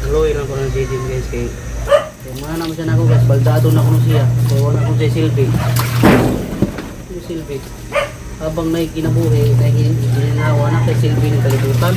Tuloy lang ko ng JJ, guys, kay kay mga naman siya nako, guys, baldado na kuno siya. Kay wala akong siya silbi. Yung silbi. Habang may kinabuhi, may gininawa na kay silbi ng kalibutan.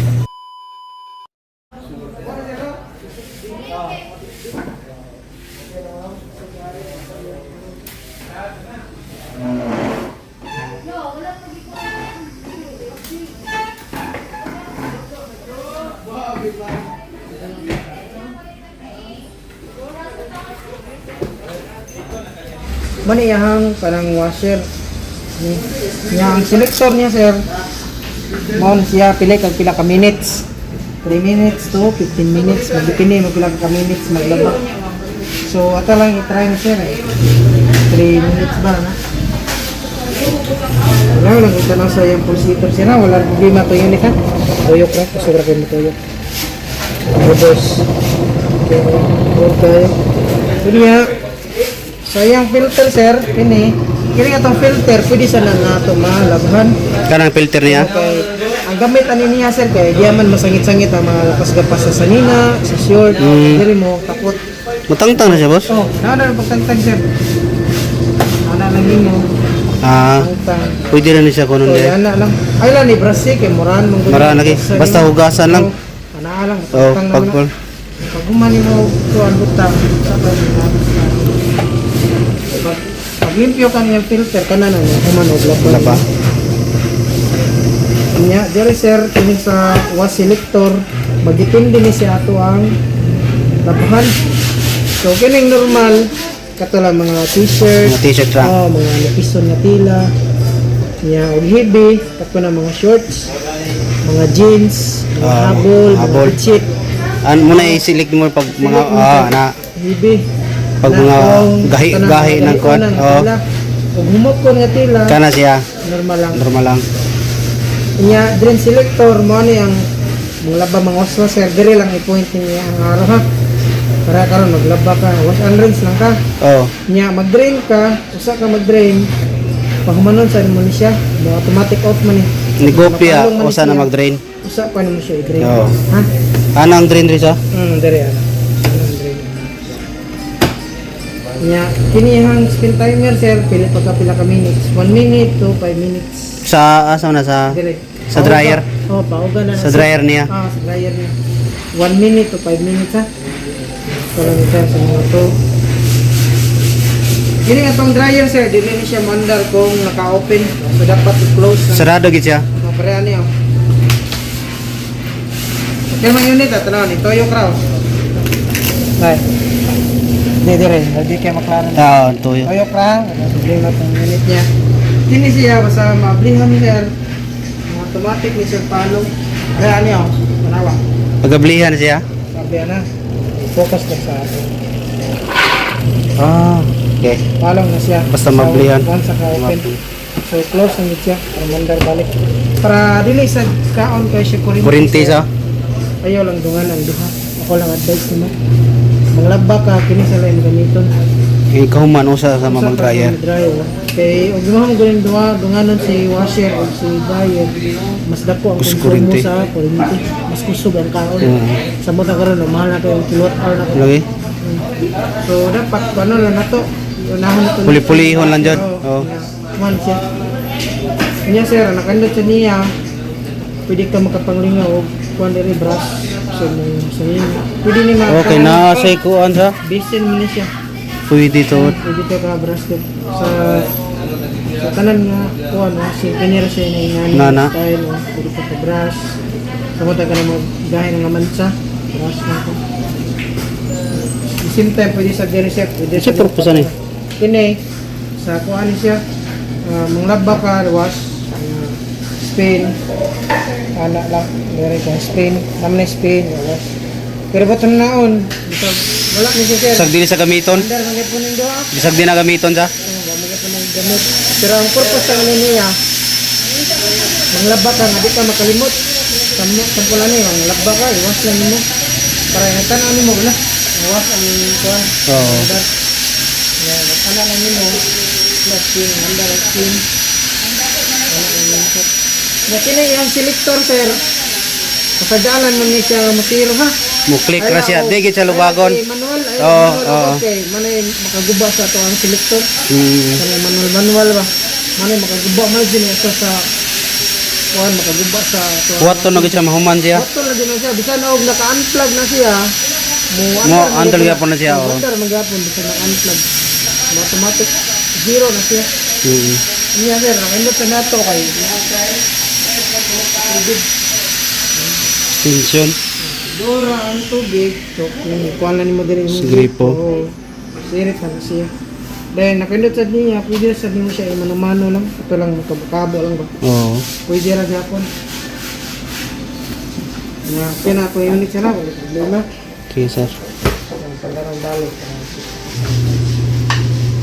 Mani iyahang kanang washer. Ni niya ang selector niya, sir. Mao na siya pili kag pila ka minutes. 3 minutes to 15 minutes, magdepende mo pila ka minutes maglaba. So ato lang i-try ni sir eh. 3 minutes ba na? Wala lang ito lang sa iyang pulsitor sir ha. Wala problema to unit ha. Tuyok ra, kusog ra kayo tuyok. Reverse. Okay, okay. Kunya, sa iyang filter, sir, kini, kini atong filter pwede sa na nato malabhan. Kanang filter niya. Okay. Ang gamit ani niya, sir, kay di man masangit-sangit ang mga gapas-gapas sa sanina, sa short, diri mo takot. Matangtang na siya, boss. Oh, naa na pagtangtang, sir. Ana lang nimo, Ah, tangtang. pwede na ni siya kuno So, niya. ana lang. Ay lang ni Brasi kay murahan mong Murahan lagi. Basta hugasan lang. Oh, ana lang, Oh, tangtang pag naman na. Pag humani mo kuan butang sa pag pag limpyo ka niyang filter kana na niya human og laba. Laba. Nya diri, sir, kini sa wash selector magdepende ni siya ato ang labahan. So kining normal kato lang mga t-shirt, Mga t-shirt ra. oh, mga napison nga tila. Nya og heavy kato na mga shorts, mga jeans, mga Ah, habol, mga habol. bedsheet. An mo na i-select mo pag mga na Hibi. Pag mga gahi ng kuwan, oo. Ug humukon nga tila, kana siya normal lang. Normal lang. Nya drain selector mo ni ang mga laba mga waswa, sir, diri lang i-point niya ang araw ha. Para karon maglaba ka, wash and rinse lang ka. Oh, Nya mag-drain ka, usa ka mag-drain. Paghumanon sa mo ni siya, mo automatic off man ni. Ni kopya Mapalong man ni usa na siya. mag-drain. Usa pa nimo siya i-drain. Oo. Ha? Ana ang drain rin siya? Diri ana. Ana ang drain. Nya, kini ang spin timer, sir, pili pa ka pila ka minutes. 1 minute to 5 minutes. Sa asa na sa Dire. Sa dryer? Oh, pauga na. Sa dryer niya. Ah, sa dryer niya. 1 minute to 5 minutes ha. Ito lang, sir, sa mga to. Kini atong dryer, sir, dili ni siya mandar kung naka-open. So dapat i-close na. Sarado gid siya. Oh, pareha niyo. Okay man unit ah, tanaw ni Toyo Crow. Ay. Di dire, di kay maklaro na. Ah, tuyo. Toyo Crow, wala problema tong unit niya. Kini siya basta maablihan ni sir. Mga automatic ni sir palong. Pareha niyo, tanawa. Pagablihan siya. Sabi ana, focus lang sa ato. Ah, okay. Palong na siya. Basta mablihan. Once sa ka-open. So close na gid siya para mandar balik. Para dili sa kaon kay siya kuryente. Kuryente sir. sa. Ayaw lang dungan ang duha. Ako lang advice nimo. Manglaba ka kini sa lain gamiton. Ikaw man usa sa Usa mga ka dryer. Dryer. Kay og mo ganin duha dunganon si washer o si dryer, mas dako ang Kus konsumo kuryente. sa kuryente. Mas kusog ang kaon. Sa mo ta karon mahal na kay ang kilowatt hour na. Lagi. So dapat ano lang nato. Unahon nato. Puli-pulihon lang jud. Oo. Oo. Man siya. Niya sir, nakandot sa niya. Pwede ka makapanglingaw og kuan diri brush sa mong sa inyo. Pwede ni ma. Okay na sa kuan sa. Basin mo ni siya. Pwede to. Pwede ka brush dito sa sa tanan nga kuan no, si kinira siya na ingani Nana. style no, pwede ka brush. Sa mo ta ka na mo gahin nga mansa, brush na ko. The same time pwede sa diri sir, pwede Sa purpose ani? Kini sa kuan ni siya, manglaba ka, wash, spin, ana lang, diri ka spin, naman na spin, wash. Pero ba't naon? Bisag wala ni siya, sir. Bisag dili sa gamiton. Andar man gyud po ning duha. Bisag di na gamiton sa. Oo, gamit po ng gamit. Pero ang purpose sa ano niya, manglaba ka nga di ka makalimot. Sampo lang ni, manglaba ka, iwas lang nimo. Para yung tanaw nimo wala. Iwas ang kuan. Oo. Andar. Yan, ana lang nimo. Plus spin, andar ang spin. Ana lang nimo, sir. Ya kini ang selector, sir. Kasadaalan man ni siya masiro ha. Mo click ra siya. Di gid siya lubagon. Ay, manual, ay, Oo, manual, oo. okay. Manay makaguba sa ato ang selector. Kanang manual manual ba. Manay makaguba man din siya sa kuan, makaguba sa ato. Huwat to na gid siya mahuman siya. Wato na din na siya. Bisan og naka-unplug na siya, mo Mo andal gyapon na siya, oo. Andal man gyapon bisan naka-unplug. Automatic zero na siya. Niya sir, ang indot na nato kay tubig. Tension. Dora ang tubig. So kung kuan lang nimo diri Sa gripo. Oo. Sirit na siya. Then nakindot sad niya, pwede sad nimo siya imano-mano lang. Ito lang makabukabo lang ba. Oo. Pwede ra gyapon. Na pina ko unit siya na, wala problema. Okay, sir. Ang pagdarang balik.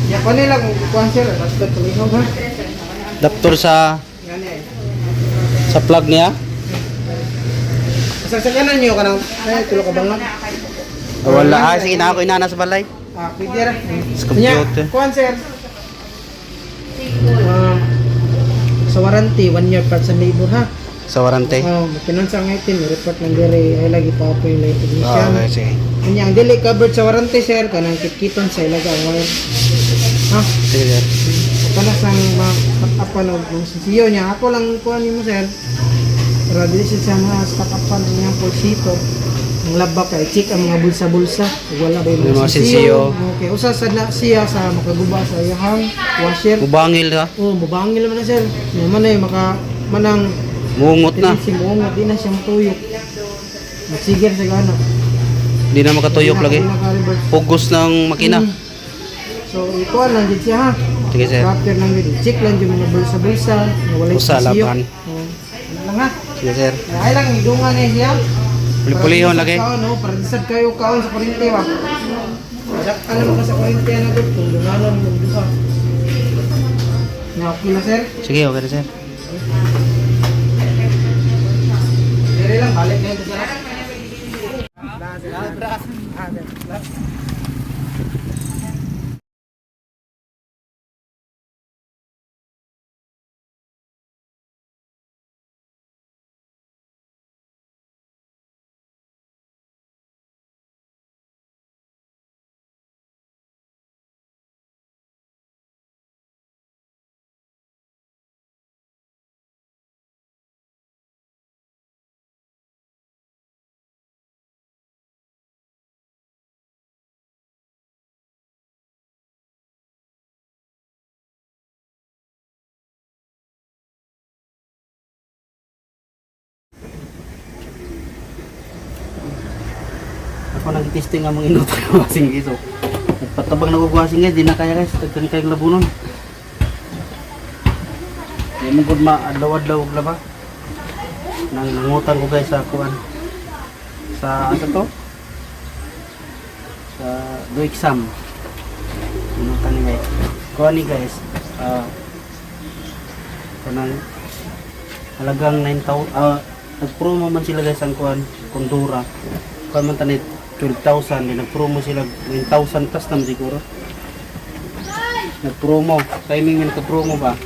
Ya, kuan lang kuan sir, basta tulihog ha. Daptor sa Ngani ay. sa plug niya. Sa kanan niyo kanang ay tulo ka bangag. Ah, wala. Ah, sige na ako inana sa balay. Ah, pwede ra. Sa computer. Nya, kuan sir. Ah, sa warranty, 1 year parts and labor ha. Sa warranty. Oh, makinansa ang item, report lang dire ay lagi pa po yung light technician. Ah, okay, sige. Kanya ang dili covered sa warranty sir kanang kitkiton sa ilaga ang wire. Ha? Sige, sir. Kana sang ma-up og mga sinsiyo niya. Ako lang kuan nimo sir. Pero dili siya sa mga stock upan ang iyang polsito. Ang laba kay check ang mga bulsa-bulsa. Ug wala ba yung Yung mga mga sinsiyo. sinsiyo. Okay, usa sad na siya sa makaguba sa iyang washer. Mubangil ha. Oh, mubangil man na sir. Nya man ay maka manang Mungot na. si mo di na siya matuyok. Magsigir sa gana. Hindi na makatuyok lagi. Di na ka-reverse. Pugos ng makina. So, ikuan lang gid siya ha. Sige, sir. Wrapper lang gid. Check lang yung mga bulsa-bulsa. Na walay Usa, sinsiyo. laban. Oh, ano lang ha. Sige, sir. Ay lang, idungan na siya. Puli-pulihon lagi. Kaon, no? Para disad kayo kaon sa kuryente ba? Ano mo ka sa kuryente na gud kung dunganon mo duha. Na okay na sir. Sige, okay na, sir. Dire lang balik na ito sir. Ako nag-testing ang mga inuto ng wasing guys. Oh. Nagpatabang na ko wasing guys, di na kaya guys, daghan kayong labunon. Di mo gud ma adlaw-adlaw og laba. Nang nangutang ko guys sa kuan. Sa asa to? Sa do exam. Nangutang ni guys. Kuan ni guys. Ah, kanang halagang 9,000, nagpromo man sila guys ang kuan Kondura. Kuan man tanit 12,000 din nagpromo sila 9,000 plus naman siguro. Nagpromo, timing may nagpromo ba?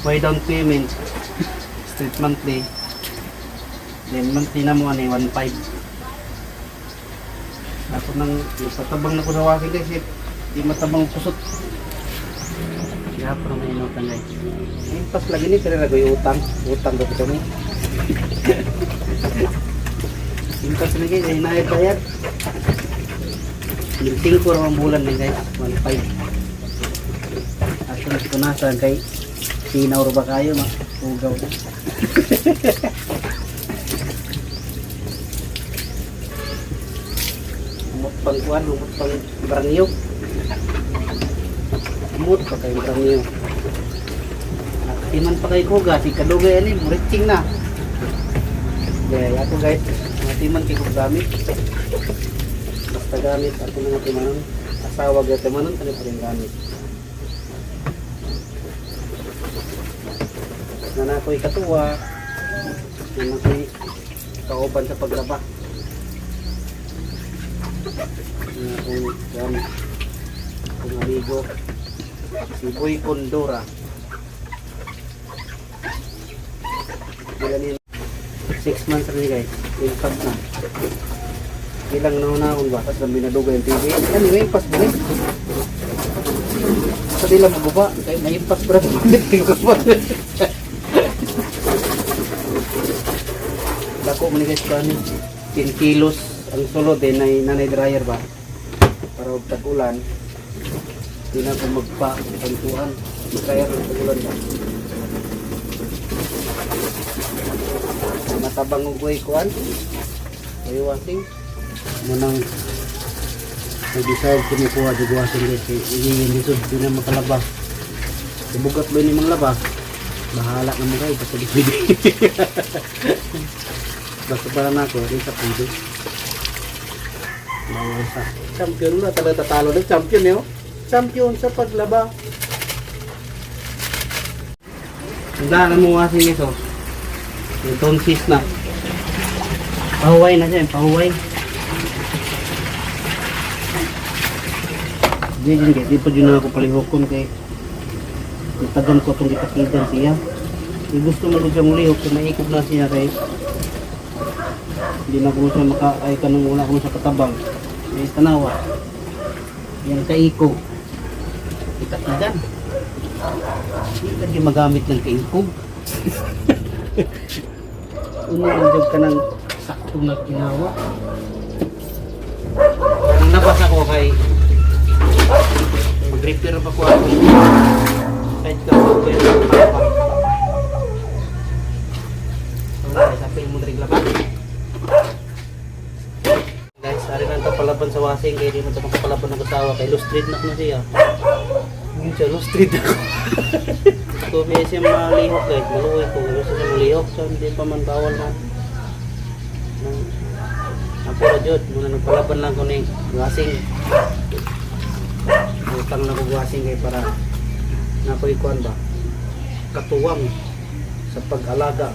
Why down payment? Straight monthly. Then monthly na mo ano 1.5. Ako nang nagpatabang na ko sa waki guys, eh. Di matabang kusot. Kaya pa naman inutan guys. Impas lagi ni pero ragoy utang, utang ko kami. Impas lagi ay naay bayad. Minting ko raw ang bulan ni guys, 1.5. Ato na punasan kay sinaw ra ba kayo ma ugaw. Umot pang kuan, umot pang brangyo. Umot pa kayo brangyo. Timan pa kay kuga, si kadugay ani, muritsing na. Gaya ako guys, matiman kay kog gamit. Basta gamit, ako na nga timanon. Asawa gaya timanon, kani pa rin gamit. Na ako'y katuwa, na ako'y kauban sa paglaba. Na akong gamit. Akong amigo, si Boy Condora. Ilan yun? 6 months rin guys. Impact na. Ilang naunahon ba? Tapos lang binadugay ang TV. Anyway, pas ba rin? Sa di lang maguba. Kaya naimpas pa rin. Dako mo ni guys ba ni? 10 kilos ang sulod eh, nay, nanay dryer ba? Para huwag tag-ulan. Di na ako magpa-kantuan. Dryer ang tag-ulan ba? Matabang ugoy kuan. Ay wasing. Munang nag-decide kumukuha di wasing guys. Kay hindi dito di na makalaba. Ibugat ba ni mga laba? Bahala na mo kayo basta di pwede. Basta para na ako, di sa pwede. Bawal sa champion na talaga tatalo na champion eh. Oh. Champion sa paglaba. Handa na mo wasing guys oh. Yung tonsis na. Pahuway na siya, yung pahuway. Di din kay di pa dyan na ako palihokon kay natagan ko itong gitakidan siya. Di gusto mo siya mulihok kay maikog na siya kay hindi na ko siya maka ay kanang wala ko sa katabang. Ay tanawa. Yan kaikog. Gitakidan. Hindi ka di magamit ng kaikog. Una ang job ka ng saktong na ginawa. Nang nabasa ko kay mag-repair pa ko ako. Kahit ka po ko yung papa. So guys, apil mo rin ba? Guys, ari lang ito palaban sa wasing kaya di mo ito makapalaban ng asawa kay lustrid na ko na siya. Ngayon siya, lustrid ako. So, may siya malihok guys, maluoy ko. Gusto siya malihok, so hindi pa man bawal na. Nang, ako ra jud, muna nagpalaban lang ko ni wasing. Utang na ko wasing kay para nakoy kuan ba? Katuwang sa pag-alaga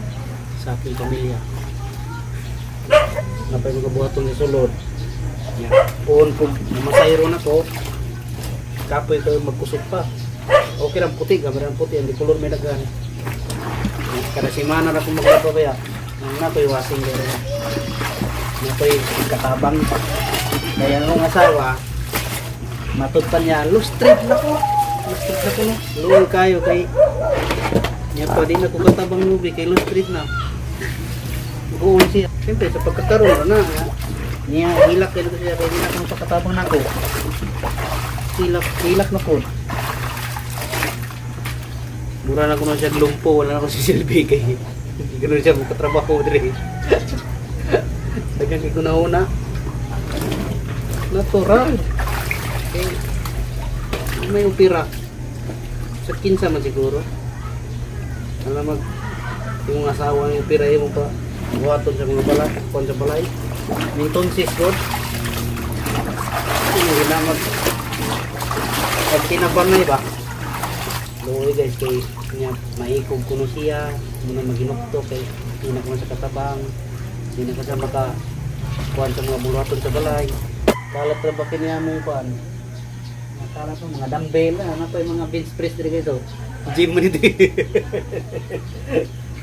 sa aking pamilya. Napay mga buhaton ni sulod. Ya. Puon kung masayro na ko, kapoy kayo magkusot pa. Okay lang puti, gamit ang puti, hindi kulor may daghan. Kada semana na kung maglaba ba ya. Nang nakoy wasing pero nakoy katabang. Kaya ang asawa, matud pa niya, lustrid na ko. Lustrid na ko no. Luol kayo kay niya pa di na ko katabang nubi kay lustrid na. Buon siya. Siyempre sa pagkakaroon na ha? Niya hilak kayo ko siya kay di na ko pagkatabang nako. Hilak, hilak na ko. Mura na ko na siya lumpo, wala na ko si silbi kay hindi ko na siya makatrabaho dire. Dagan kay una. Natural. Okay. May opera. Sa kinsa man siguro. Alam mag yung asawa ng opera mo pa buhaton sa mga balay, kuan sa balay. May tonsis god. Ano ginamag pag tinabanay ba? Luoy guys kay niya maikog kuno siya, muna maginukto kay hindi na ko sa katabang, hindi na ko siya maka kuan sa mga buluhaton sa balay. Kalat ra ba kini among kuan? Nakala pa mga dumbbell, ano pa yung mga bench press diri guys oh. Gym man ito.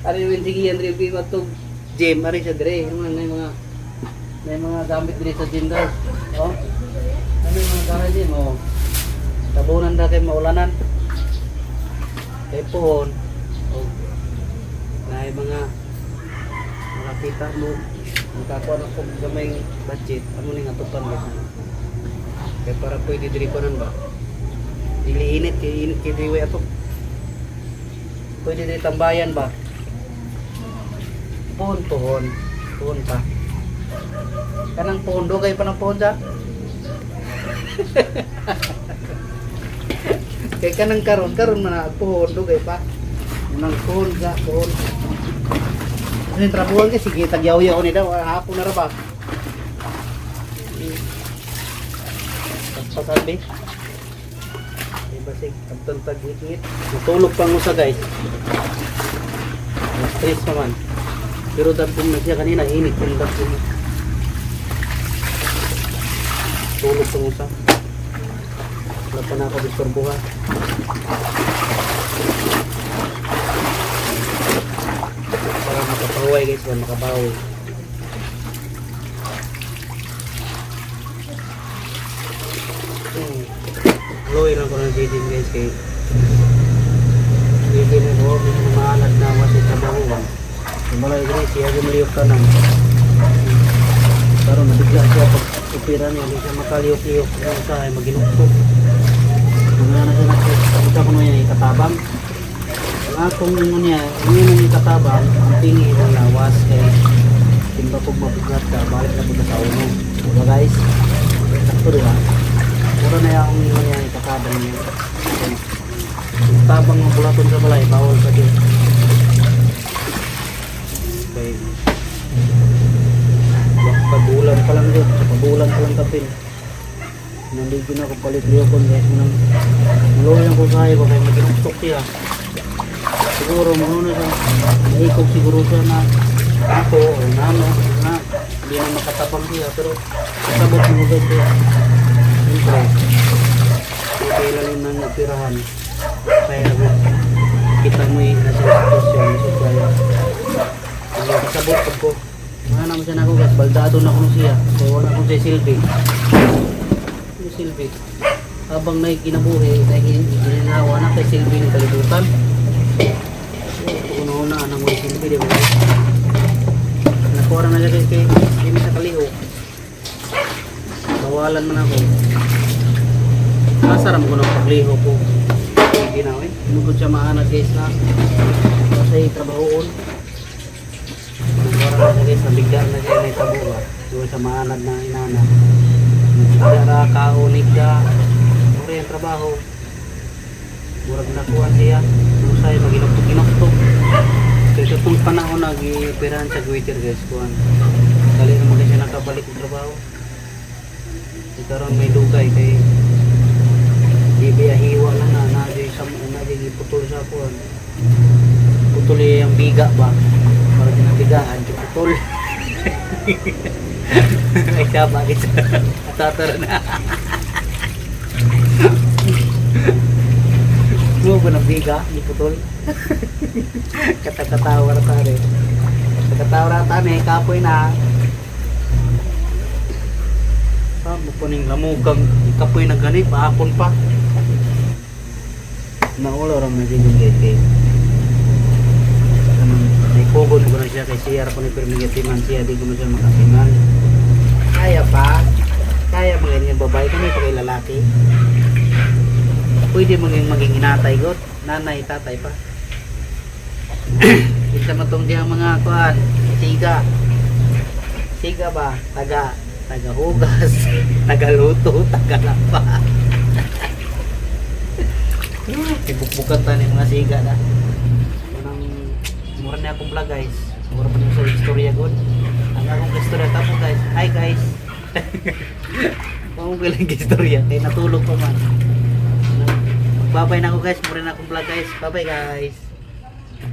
Ari yung sige yan diri bi matug gym ari siya diri, yung mga may mga gamit diri sa gym guys. Oh. Ano yung mga gamit gym oh. Tabunan ra kay maulanan. Kay pohon o na mga makakita mo makakuha na kung gamay budget amo ning atupan guys. Kay para pwede diri kunan ba? Dili init kay init kay diri ato. Pwede diri tambayan ba? Pohon pohon. Pohon pa. Kanang pohon dugay pa ng pohon sa. Kay kanang karon karon man na pohon dugay pa. Nang pohon sa pohon. Ano yung trabuhan kay sige tagyaw-yaw ni daw hapon na ra ba. Pagpasabi. Di basig abtong tag-ngit. Natulog pa ngusa guys. Stress pa man. Pero dabdom na siya kanina, init yung dabdom. Tulog pa ngusa. Wala pa na ako disturbuhan. Para makapahuway guys, ba makabawi. Luoy lang ko ng Jaden, guys, kay hindi na ko, hindi na maalat na ako sa trabaho. Malay guys, siya gumuliyok ka nang. Pero nabigla siya pag upira niya, hindi siya makaliyok-liyok. Ano sa ay maginuktok. Mga na siya nakita ko niya ikatabang. Ang akong ingon niya, ingon niya ikatabang, ang tingi ng lawas kay timba kog mabugat ka, balik na punta sa uno. Diba, guys? Sakto, diba? Mura na akong ingon niya ikatabang niya. Okay. Tabang ng bulaton sa balay, bawal sa din. Okay. Pagulan pa lang yun. Sa pagulan pa lang kapin. Nandito na ako palit liyokon, guys. Nang maluyan ko sa ko kay maginuktok siya. Siguro muna siya. Naikog siguro siya na ako o nano na hindi na makatabang siya. Pero kasabot mo, guys, siya. Siyempre, okay lang ng operahan. Kaya kita mo yung nasa sitwasyon. So, kaya hindi kasabot pag ko. Mga naman siya na ako, guys, baldado na ko siya. Kaya wala akong siya silbi. Ano silbi? Habang may kinabuhi, may gininawa na kay silbi ng kalibutan. Una-una, anang may silbi, di ba, guys? Nakuha na siya kay kay sa kaliho. Bawalan man ako. Masaram ko ng pagliho ko. Hindi na, eh. Mugod siya maanad, guys, na. Kasi trabahoon. Wala na siya, guys, nabigla na siya may tabo ba. Doon sa maanad na inana. Nabigla ra, kaunig ka. Mura yung trabaho. Murag nakuha siya. Usay, maginuktok-inuktok. Kaya sa itong panahon nag-ipirahan sa waiter, guys, kuhan. Dali naman kasi nakabalik ng trabaho. Di karon may dugay kay di biya hiwa lang na na di sa na di putol sa kuan. Putol yung biga ba? Para ginabigaan, di putol. Ay siya bakit? Atatara na. Mo ba ng biga? Di putol. Katakatawa na pare. Katakatawa na tani, kapoy na. Saan mo po ning lamugang kapoy na gani, paakon pa. Naulo ra man din kay kay. Kanang may kugon ko na siya kay siya ra ko ni permigatiman siya, di ko man siya makatiman. Kaya pa. Kaya mga babae kami pa kay lalaki. Pwede maging maging inatay got, nanay, tatay pa. Isa matong diyang mga kuan, siga. Siga ba? Taga tagahugas, tagaluto, tagalapa. Ibukbukan ta ni mga siga na. Unang mura na akong vlog, guys. Mura pa sa istorya god. Ang akong istorya tapo, guys. Hi, guys. Kung bilang istorya kay natulog pa man. Magbabay na ako, guys. Mura na akong vlog, guys. Bye bye, guys.